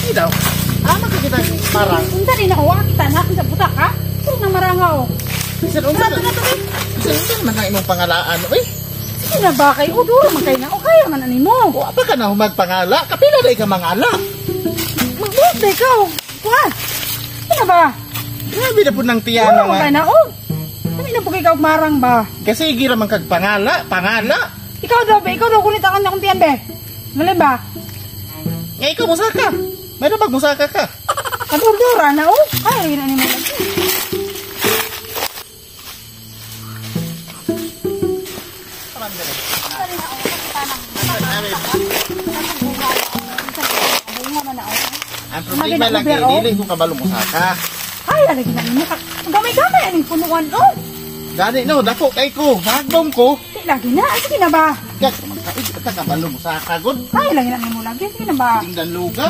Sige daw. Ama ka kita marang. Unsa ni na wa kita na unsa buta ka? Sige nang maranga oh. Bisan unsa Tara, na. tara, tara. Bisan unsa naman ang imong pangalaan oy. Sige na ba kay uduro man kay na o kaya man ani mo. Wa pa ka na humagpangala. Kapila day ka mangala. Magbuot day ka oh. Kuan. Sige na ba? Grabe na pud nang tiyana Uduro man nga. kay na oh. Dami na po kay kag marang ba? Kasi gira man kag pangala, pangala. Ikaw daw be, ikaw daw kunit akong akong tiyan be. Mali ba? Nga ikaw musaka. May nabag musaka ka. Kadurdura na oh. Kaya rin ani mo. Ang problema lang kay dili ko kabalo musaka. Ay, lagi na nimo. Gamay-gamay aning punuan oh. Gani no, dako kay ko. Hagdom ko. Di lagi na, sige na ba? Kaya magkaig ka kabalo musaka gud. Ay, lagi na nimo lagi, sige na ba? Tingdan luga.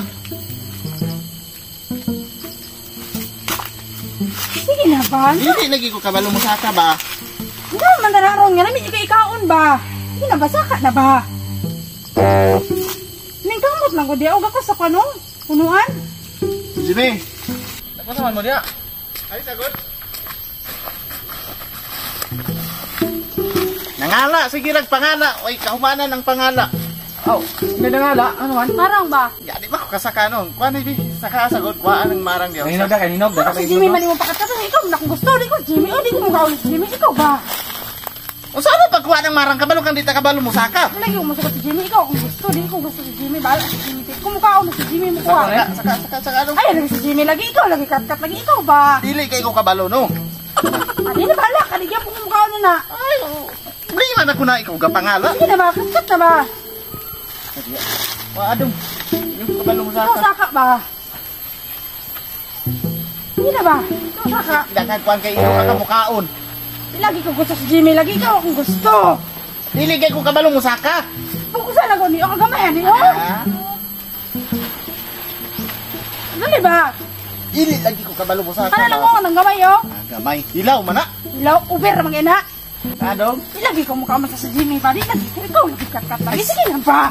Sige na ba? Dili lagi ko kabalo musaka ba. Nga man na ron nga nami ikay ikaon ba? Sige na ba saka na ba? Ning kamot lang ko di og ako sa kano? Punuan? Jimmy. Nagpasaman mo diya. Ay sagot. Nangala, sige rag pangala. Oy, kahumanan ang pangala. Oh, hindi nangala. Ano man? Marang ba? Ya, di ba ko kasaka no? Kuan di saka sagot kuan ang marang diya. Hinog ka, hinog. Ako si Jimmy man imo pakatatan ikaw man akong gusto di ko Jimmy oh di ko mukaon si Jimmy ikaw ba? Unsa ano pagkuha ng marang kabalo kang di ta kabalo musaka? Lagi ko musugot si Jimmy ikaw akong gusto di ko gusto si Jimmy bahala si Jimmy. Kumukaon si Jimmy mo kuha. Saka saka saka saka ano? Ay lagi si Jimmy lagi ikaw lagi katkat lagi ikaw ba? Dili kay ko kabalo no. Adi na bahala ka di gyapon kumukaon na na. Ay, problema na ko na ikaw gapangala. Sige na ba katkat na ba? Wa adong. Yung kabalo Ikaw musaka. saka ba? Sige na ba? Ikaw saka. Daghan kuan kay ikaw ka mukaon. Di lagi ko gusto si Jimmy lagi ikaw akong gusto. Dili kay ko kabalo musaka. Pukusa lang ko ni o kagamay ani oh. Ah, Dali ba? dili lagi ko kabalo musaka. Ano lang mo nang gamay oh? Ah, gamay. Hilaw man na. Ilaw uber man ina. Adong. Di lagi ko mukha man sa si Jimmy ba? Di lagi ko ikaw lagi katkat lagi. Sige na ba?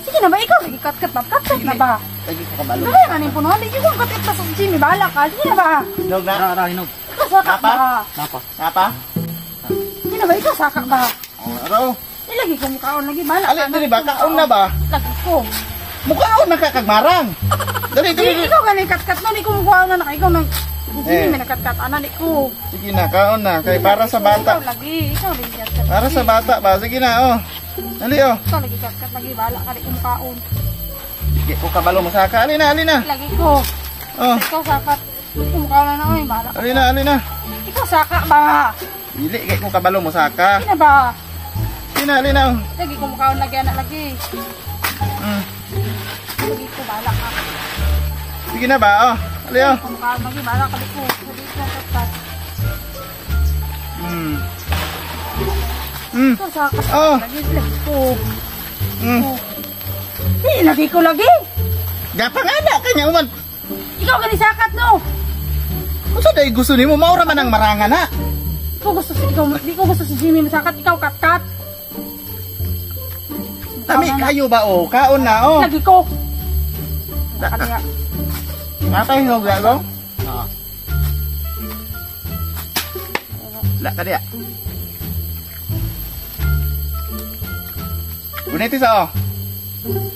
Sige na ba ikaw lagi katkat ba? Katkat na ba? Lagi ko kabalo. Dali man yung puno. Di ko katkat sa si Jimmy bahala ka. Sige na ba? Hinog na. Ara, hinog. Ikaw saka Napa? ba? Napa. Napa? Sige na ba ikaw saka ba? Oh, araw. Di lagi ko mukhaon lagi bahala ka. Alin dili ba kaon na ba? Lagi ko. Mukaon na ka kagmarang. Dali Di dali. dali. ikaw ganing katkat no di ko mukhaon na naka ikaw nang si Jimmy Eh. may nakatkat ana di ko. Sige na, kaon na kay para sa bata. Ikaw lagi, ikaw lagi katkat. Para sa bata ba? Sige na, oh. Dali oh. Ikaw lagi katkat lagi bahala ka di ko mukhaon. Sige ko kabalo musaka. Ali na, ali na. Lagi ko. Oh, Ikaw sakat. Kumukha na na oy, bahala ka. ali na, ali na. Ikaw saka ba? Dili kay ko kabalo musaka. Sige na ba? Sige na, ali na. Oh. Lagi kumukhaon lagi anak lagi. Lagi ko bahala ka. Sige na ba? Oh. Ali oh. Kumukhaon lagi bahala ka di ko. Lagi ko katkat. Ikaw saka. Oh. Lagi lagi ko. Mm. Di lagi ko lagi. Gapangala kanya uman. Ikaw gani sakat no. Unsa day gusto nimo maura man ang maranga na. Ikaw gusto si ikaw di ko gusto si Jimmy masakat ikaw katkat. Tami kayo ba oh? Kaon na oh. Lagi ko. Kaya Natay hinog na go. Oo. La ka diya. Guniti sa oh.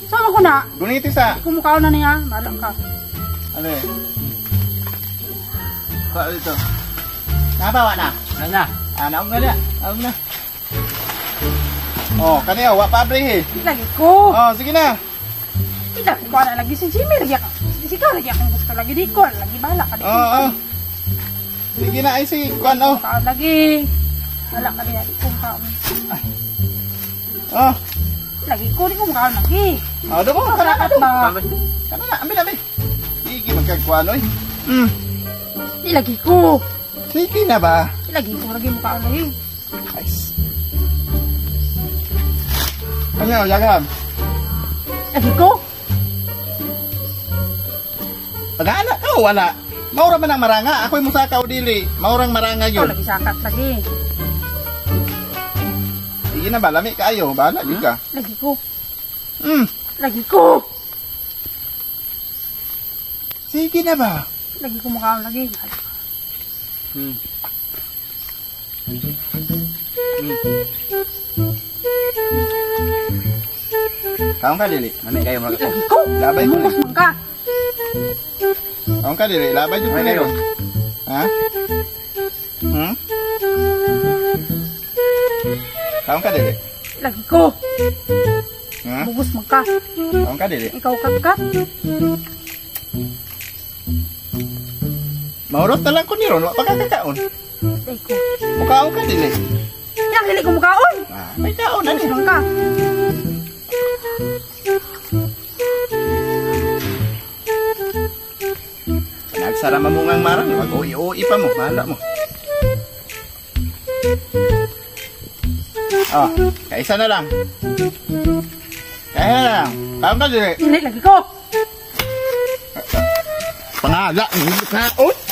Sama ko na. Guniti sa. Kumukhaon na niya, bahala ka. Ano eh? Pa dito. Nabawa na. Ano na? Ah, naong na niya. Naong na. Oh, kaniya wa pa abrihi. Lagi ko. Oh, sige na. Di lagi ko na lagi si Jimmy lagi ako. Si ikaw lagi akong gusto lagi di ko lagi bahala ka di ko. Oh, oh. Sige na ay si kuan oh. Kaon lagi. Wala ka diya di ko kaon. Oh. Lagi ko di ko kaon lagi. Oh, dumo kana Sakat ka ba? Kana na, ambi na ambi. Sige magkagkuan oy. Di lagi ko. Sige na ba? Di lagi ko lagi mo kaon lagi. Nice. Ano, yagam? Lagi ko. Pag-aala ka o wala? Maura man ang maranga. Ako'y musaka o dili. Maurang maranga Ikaw yun. lagi sakat lagi. Sige na ba? Lami kaayo. Bahala gyud ka. Lagi ko. Hmm. Lagi ko. Sige na ba? Lagi ko mukaon lagi. Kaon ka dili. Mami kayo mga Lagi ko. Labay ko Mungos man ka. Kaon ka dili, labay jud Mami ko kayo. Ha? Kaon ka dili. Lagi ko. Ha? Bugos man ka. Kaon ka dili. Ikaw kat-kat. Maurot na lang ko ni ron, wa pa ka kakaon. Lagi ko. Mukaon ka dili. Yang dili ko mukaon. Ah, may kaon na Bugos ni. man ka. Nagsara mamungang marang, wag ui-ui pa mo, bahala mo. Ah, kaisa na lang. Kaisa na lang. Kaon ka dili. Dili lagi ko. Pangala, kaon.